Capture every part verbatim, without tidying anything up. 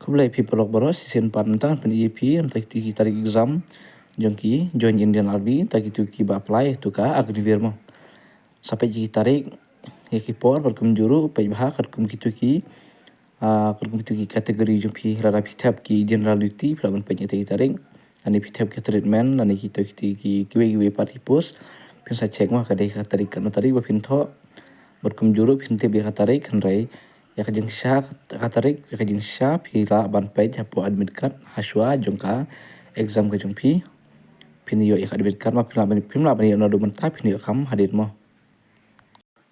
Khublei phi paralok baroh, shisien pat mynta ngan pyni ïa phi mynta kito ki tarik exam jong ki Joint Indian Army, mynta kito kiba apply ïa ka Agniveer mo. Sa peit ïa ki tarik, ïa ki por, bad kumjuh ruh peit bha katkum kito ki, ah, katkum kito ki category jong phi, lada phi thep ki general duty phi lah ban peit ïa kita ki tarik. Lane phi thep ki treatment, lane kito kito ki, kiwei kiwei pat ki post. Phin sa check mo ka dei ka tarik katno tarik ba phin thoh. Bad kumjuh ruh phin tip ïa ka tarik, hynrei ïa ka jingshisha ka tarik, ïa ka jingshisha phi lah ban peit hapoh admit card hashwa jong ka exam ka jong phi. Phin ïoh ïa ka admit card, ma phim lah ban, phim lah ban ïoh naduh mynta, phin ïoh kam hadien mo.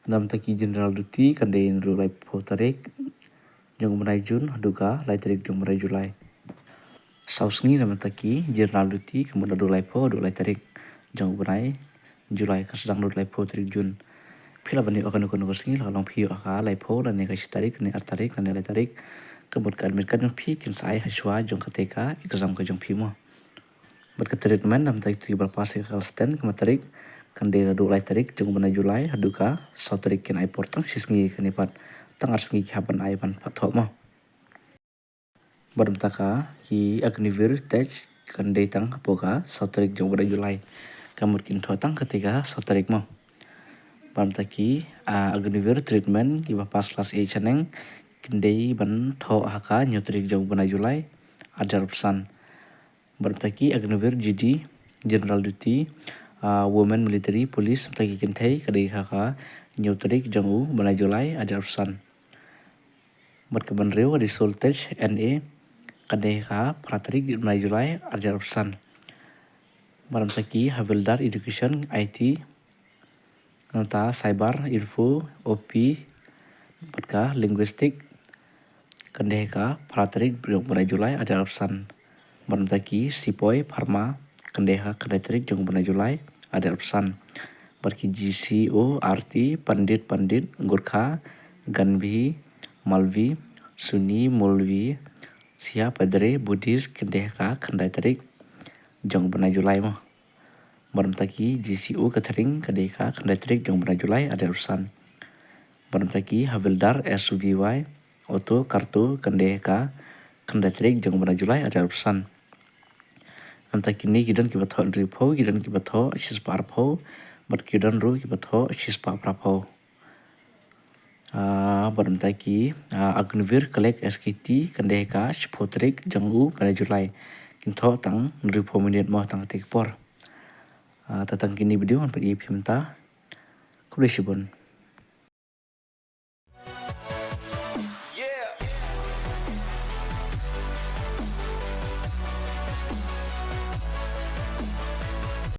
Na bynta ki general duty kan dei naduh laiphew tarik jong u bnai Jun haduh ka lai tarik jong u bnai July. Saw sngi na bynta ki general duty, ka mut naduh laiphew haduh lai tarik jong u bnai July, ka sdang naduh laiphew tarik Jun. Phi lah ban ïoh ha kano kano ka sngi, la ka long phi ïoh ha ka laiphew lane ka shi tarik lane ar tarik lane lai tarik, ka mut ka admit card jong phi kin sa ai hashwa jong kata ka exam ka jong phi mo. Bad ka treatment na bynta kito kiba la pass ïa ka class ten, ka mut tarik kan dei naduh lai tarik jong u bnai July haduh ka saw tarik, kin ai por tang shi sngi kane pat, tang ar sngi ki hap ban ai ban pat thoh mo. Bad mynta ka ki Agniveer test kan dei tang hapoh ka saw tarik jong u bnai July, ka mut kin thoh tang kata ka saw tarik mo. Bad mynta ki, ah, Agniveer treatment kiba pass class eight shaneng kin dei ban thoh ha ka hynñiew tarik jong u bnai July, ar hajar arphew san. Bad mynta ki Agniveer G D, General Duty, ah, Women Military Police, mynta ki kynthei ka dei ha ka hynñiew tarik jong u bnai July, ar hajar arphew san. Bad ka bynriew ka dei Soul Tech N A, ka dei ha ka phra tarik u bnai July, ar hajar arphew san. Bad mynta ki Havildar Education I T, nangta Cyber, Info, O P, bad ka Linguistic, kan dei ha ka phra tarik jong u bnai July, ar hajar arphew san. Bad mynta ki Sepoy Pharma, kan dei ha ka khyndai tarik jong u bnai July, ar hajar arphew san. Bad ki G C O R T, Pandit, Pandit, Gurkha, Ganbhi, Malvi, Sunni, Molvi, Shia, Padre, Buddhist, kan dei ha ka khyndai tarik jong u bnai July mo. Bad mynta ki G C O Catering, ka dei ha ka khyndai tarik jong u bnai July, ar hajar arphew san. Bad mynta ki Havildar S V Y Auto Carto, kan dei ha ka khyndai tarik jong u bnai July, ar hajar arphew san. Mynta kine ki don kiba thoh hynriewphew, ki don kiba thoh shispah arphew, bad ki don ruh kiba thoh shispah phraphew. Ah, bad mynta ki, ah, Agniveer Clerk S K T, kan dei ha ka shiphew tarik jong u bnai July. Kin thoh tang hynriewphew minit mo, tang kata ka por. Ah, te tang kine video ngan pyni ïa phi mynta. Khublei shibun.